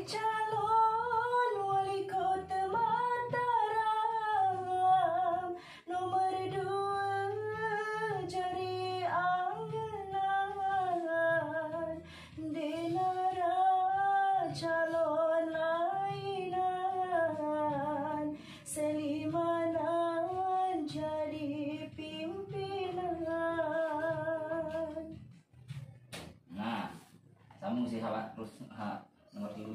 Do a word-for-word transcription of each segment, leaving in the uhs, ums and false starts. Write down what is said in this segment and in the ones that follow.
Calon wali kota Mataram, nomor dua jari angelan, denara calon lainan, selimanan jadi pimpinan. Nah, sambung si Hawa terus ha, nomor tiga.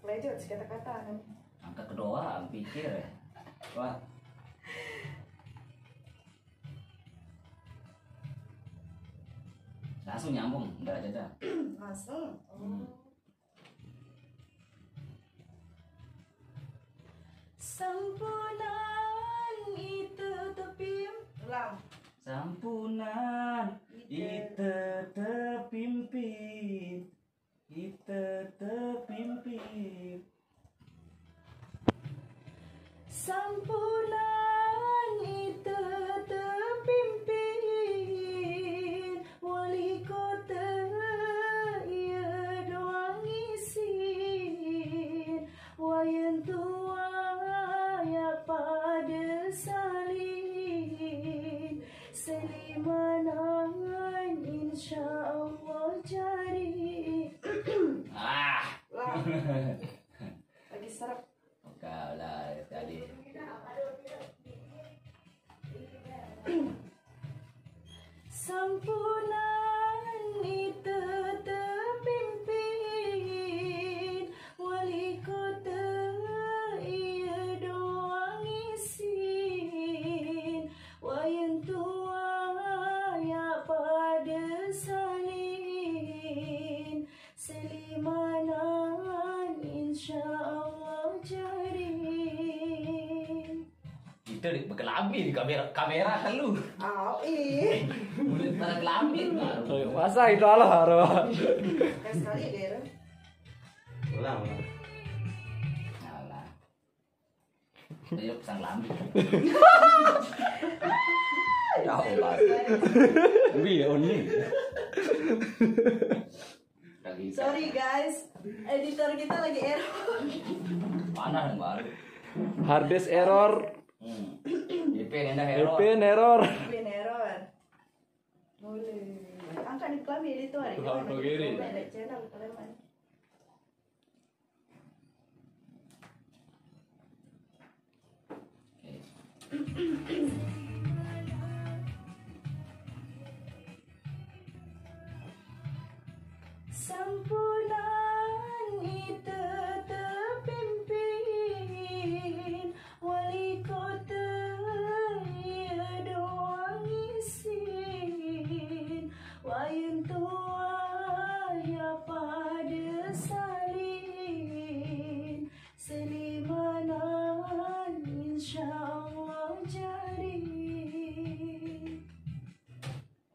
Lanjut, kata-kata kan. Angkat kedua, pikir ya. Wah. Langsung nyambung, nggak ada jeda. Langsung. Hmm. Sampunan itu tepim. Ulang. Sampunan itu tepimpi. Kita terpimpin. Sampunan itu terpimpin, wali kota iya doang isin, wayang tua ya pada salin. Selimanan insya Allah jadi. Ah. Lah. Lagi serak. Oke lah sekali. Sampunan itu terpimpin, wali kota iya doang isin, wayang tua ya pada salin, selimanan insya Allah jadi. Kita ni berkelabi di kamera, kamera telu. Ah, eh. Mulut pada kelambin baru. Masa itu Allah, bro. Sekali deh. Ulang, ulang. Alah. Dia pesan kelambin. Ya Allah. Wi, Oni. Sorry guys, editor kita lagi error. Panas yang baru. Harddisk error. Hmm. V P N error. V P N error. V P N error. Boleh. Angkat ni kami editor. Tuhan kau geri. Channel kalian. Sampunan itu terpimpin, wali kota iya doang isin, wayang tua ya pada salin, selimanan insya Allah jadi.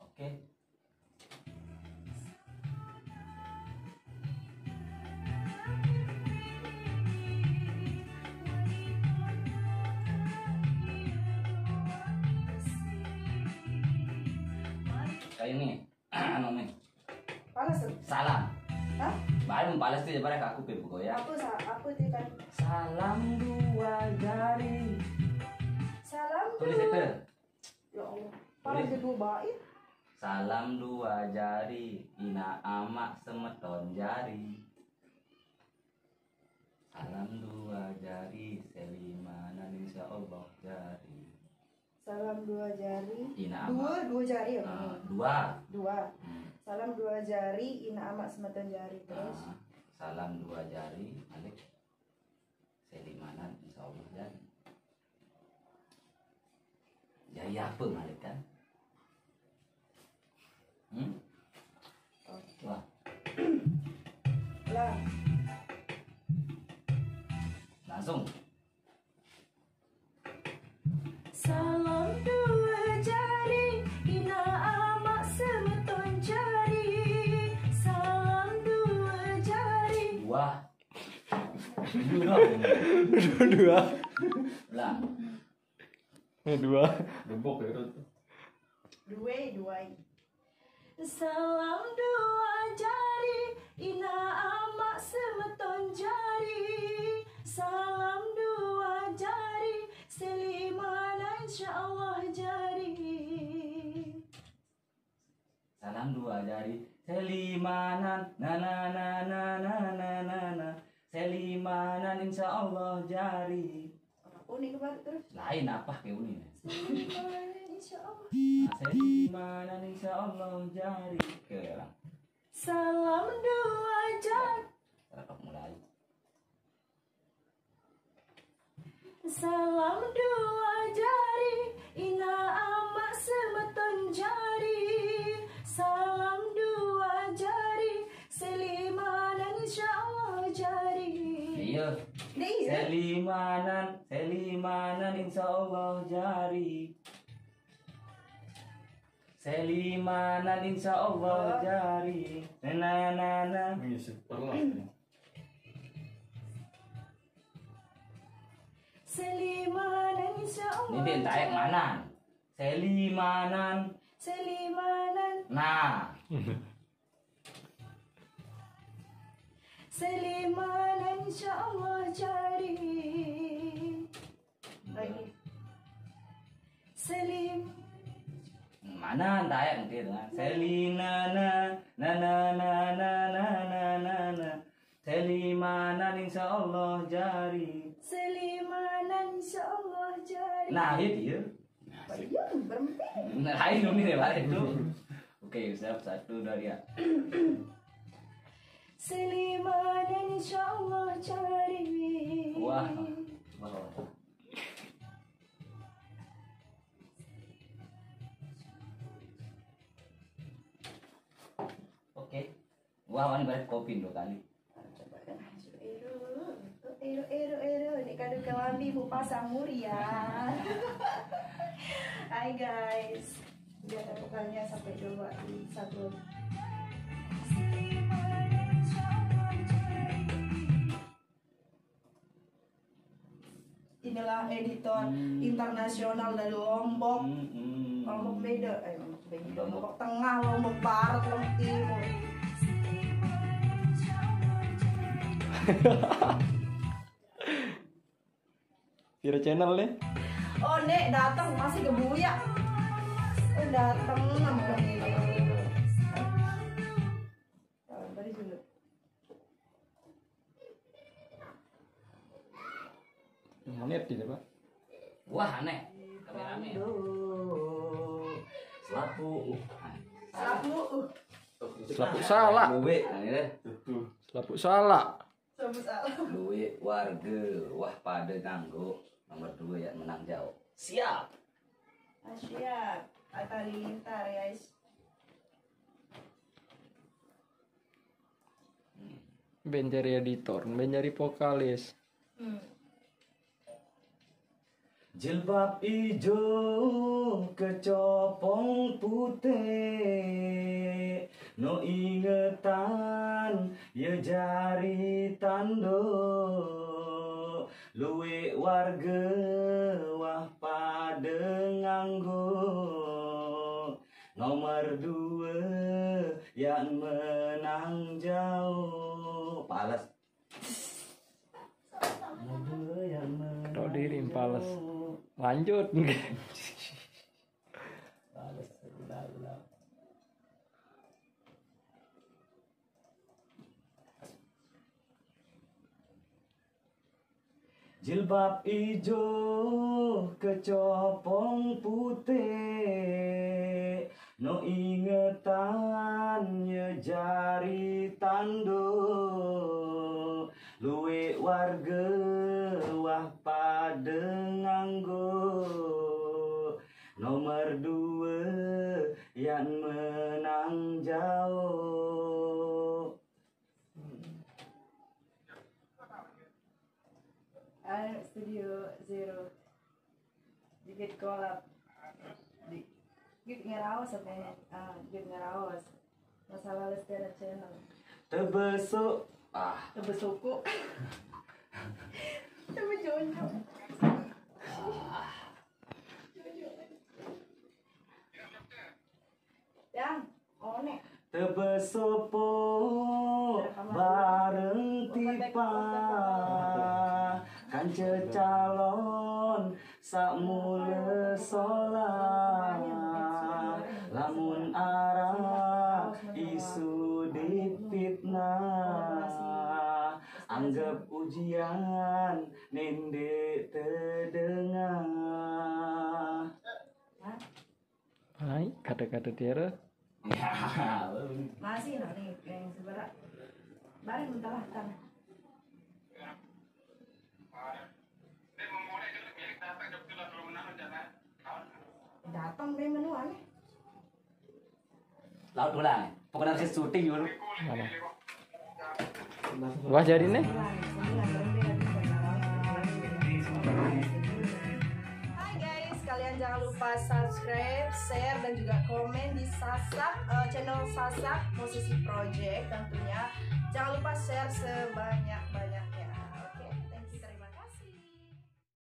Oke. Kayak ini, anu nih. Panas tuh. Salam. Hah? Baru panas tuh, coba aku pip ya. Apa sa-, apa tuh kan? Salam dua jari. Salam tulis dua. Itu. Ya Allah. Panas kedua baik. Salam dua jari, ina amak semeton jari. Salam dua jari, selimanan insya Allah jari. Salam dua jari. Ina dua, amak. Dua jari ya? Ah, dua. Dua. Hmm. Salam dua jari, ina amak semeton jari. Terus? Ah, salam dua jari, balik. Selimanan, insya Allah jadi. Jadi apa, Malik, kan? Hmm? Wah. Lah. Langsung. Salam dua jari, ina amak semeton jari. Salam dua jari. Wah. Dua. Dua. Lah. Dua. Gebok ya, Rut. Dua, dua. Salam dua jari, ina amak Semeton jari, salam dua jari, selimanan insyaallah jari. Salam dua jari, selimanan, na na na na na na na na. Selimanan insyaallah jari. Unik baru terus. Lain apa ke unik? Selimanan insyaallah. Nah, selimanan insyaallah jari. Oke, ulang. Salam dua jari. Tetap mulai. Salam dua jari, ina ama semeton jari. Salam dua jari, selimanan insyaallah jari. Iya. Dah iya. Selimanan, selimanan insyaallah jari. Selimanan insyaallah jari. Na na na. Ini super lah ini. Selimanan insyaallah. Ini dia tayak mana? Selimanan. Selimanan. Nah. Selimanan insyaallah jari. Lagi. Selim. Mana tayak nanti dengan Selina na na na na na na na na. Selimanan insyaallah jari. Selimanan insyaallah jari. Nah, itu ya. Apa iya berhenti? Nah, ayo ini deh balik tuh. Oke, siap, satu, dua, ya. Selimanan insyaallah jari. Wah, wah, wah. Oke. Wah, ini balik kopi dua kali. Coba dah. Ero, ero, ero, ero. Ini kado kelambi bu pasang muria. Hai guys. Udah bukannya sampai coba di satu. Inilah editor internasional dari Lombok. Mm-mm. Lombok beda, eh, Lombok beda. Lombok Tengah, Lombok Barat, Lombok Timur. Pira channel nih? Oh, Nek datang masih ke Buya. Oh, datang sama ke Buya. Oh, tadi dulu. Menit gitu, Pak. Wah, aneh. Kameramen. Selapu. Selapu. Selapu salah. Duwe, nah, ini deh. Selapu salah. Selapu salah. Duwe warga, wah pada nganggo. Nomor dua ya menang jauh. Siap. Ah, siap. Atau Halilintar, guys. Ben jari editor, ben jari vokalis. Hmm. Jilbab ijo kecopong putih, no ingetan ye jari tando, luwek warga wah pada nganggo. Nomor dua yang menang jauh. Pales. Nomor dua yang menang. Tok diri pales. Jauh. Lanjut. Pales, ulang, ulang. Jilbab ijo kecopong putih, no ingetan ye jari tando, luwek warga wah pada nganggo. Nomor dua yang menang jauh. Anu, Studio Zero. Dikit kolab. Di, dikit ngerawas apa ya? Ah, dikit ngerawas. Masalah Lestera Channel. Tebesuk. Ah. Tebesuku. Tebejonjo. Ah. Yang, onek. Tebesopo Bareng tipa kan cecalon sak mule sola, lamun arah isu dipitnah, anggap ujian ninde tedengah. Hai, kata-kata tiara. Masih no nih, yang sebelah. Bareng mentah kan. Datang deh menuan. Laut ulang. Pokoknya harus syuting dulu. Wah, jadi nih. Hai guys, kalian jangan lupa subscribe, share, dan juga komen di Sasak eh, channel Sasak Musisi Project tentunya. Jangan lupa share sebanyak